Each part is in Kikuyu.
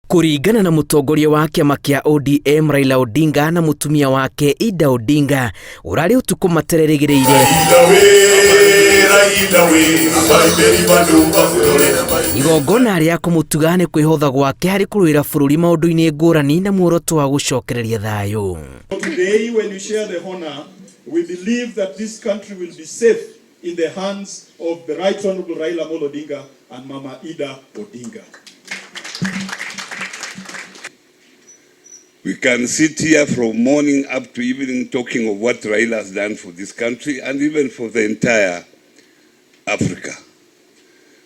Kũringana na mũtongoria wa kĩama kĩa ODM Raila Odinga na mũtumia wake Ida Odinga, ũrarĩ ũtukũ matererĩgĩrĩire. Igongona rĩa kũmũtuga nĩ kwĩhotha gwake harĩ kũrũĩra bũrũri maũndũ-inĩ ngũrani na muoroto wa gũcokereria thayũ. Today, when you share the honor, we believe that this country will be safe in the hands of the Right Honorable Raila Amolo Odinga and Mama Ida Odinga. We can sit here from morning up to evening talking of what Raila has done for this country and even for the entire Africa.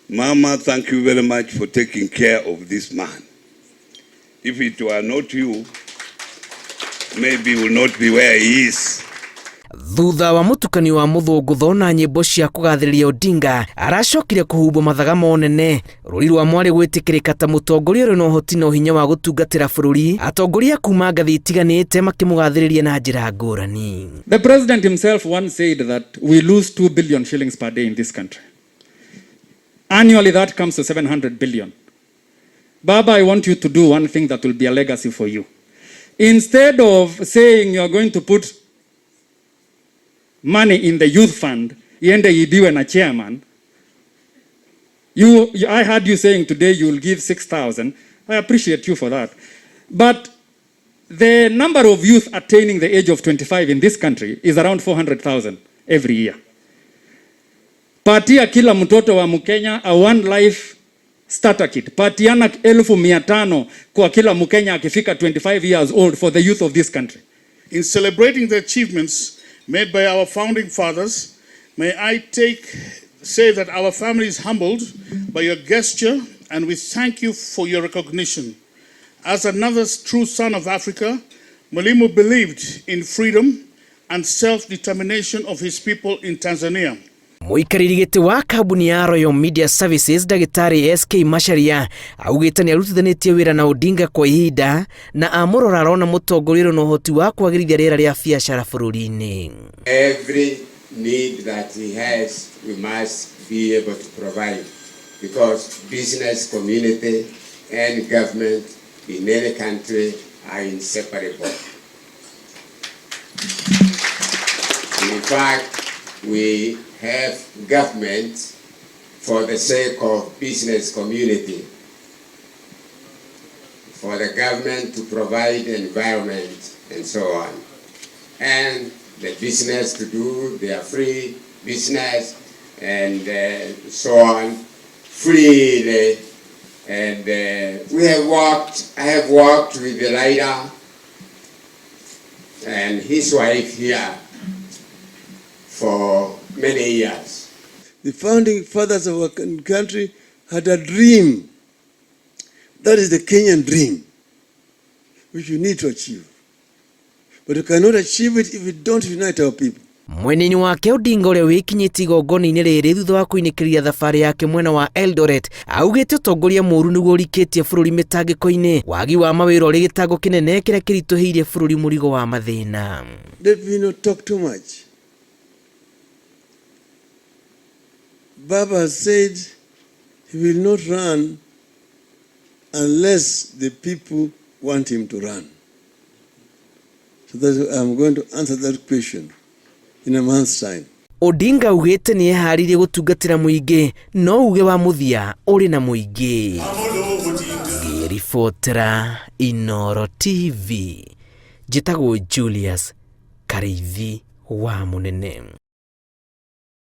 Mama, thank you very much for taking care of this man. If it were not you, maybe he will not be where he is. Thutha wa mũtukanio wa mũthũngũtho na nyĩmbo cia kũgathĩrĩria Odinga, aracokire kũhumbwo mathaga monene rũri rwa mwarĩ gwĩtĩkĩrĩka ta mũtongoria ũrĩ na ũhoti na ũhinya wa gũtungatĩra bũrũri, atongoria kuma ngathĩ itiganĩte makĩmũgathĩrĩria na njĩra ngũrani. The president himself once said that we lose 2 billion shillings per day in this country. Annually that comes to 700 billion. Baba, I want you to do one thing that will be a legacy for you. Instead of saying you are going to put money in the youth fund, iende iibiwe na chairman, I heard you saying today you will give 6,000. I appreciate you for that. But the number of youth attaining the age of 25 in this country is around 400,000 every year. Patia kila mtoto wa Mkenya a one life starter kit. Patiana 500,000 kwa kila Mkenya akifika 25 years old for the youth of this country. In celebrating the achievements made by our founding fathers, may I say that our family is humbled by your gesture and we thank you for your recognition. As another true son of Africa, Mwalimu believed in freedom and self-determination of his people in Tanzania. Mũikarĩri gĩtĩ wa kambuni ya Royal Media Services ndagĩtarĩ SK Macharia augĩte nĩ arutithanĩtie wĩra na Odinga kwa ihinda na amũrora arona mũtongoria ũrĩ na ũhoti wa kwagĩrithia rĩera rĩa biacara bũrũri-inĩ. Every need that he has, we must be able to provide, because business community and government in any country are inseparable. In fact, we have government for the sake of business community, for the government to provide environment and so on, and the business to do their free business and so on freely. And I have worked with the Raila and his wife here for many years. The founding fathers of our country had a dream. That is the Kenyan dream, which we need to achieve. But we cannot achieve it if we don't unite our people. Mwena-inĩ wake Odinga ũrĩa wĩkinyĩtie igongona-inĩ rĩrĩ thutha wa kũinĩkĩrĩria thabarĩ yake mwena wa Eldoret augĩte ũtongoria mũũru nĩguo ũrikĩtie bũrũri mĩtangĩko-inĩ, wagi wa mawĩra ũrĩ gĩtango kĩnene kĩrĩa kĩritũhĩirie bũrũri mũrigo wa mathĩna. Let me not talk too much. Baba said he will not run unless the people want him to run. So that I'm going to answer that question in a month's time. Odinga augĩte nĩ eharĩirie gũtungatĩra mũingĩ no uge wa mũthia ũrĩ na mũingĩ. Ngĩribotera Inooro TV, njĩtagwo Julius Karĩithi wa Mũnene.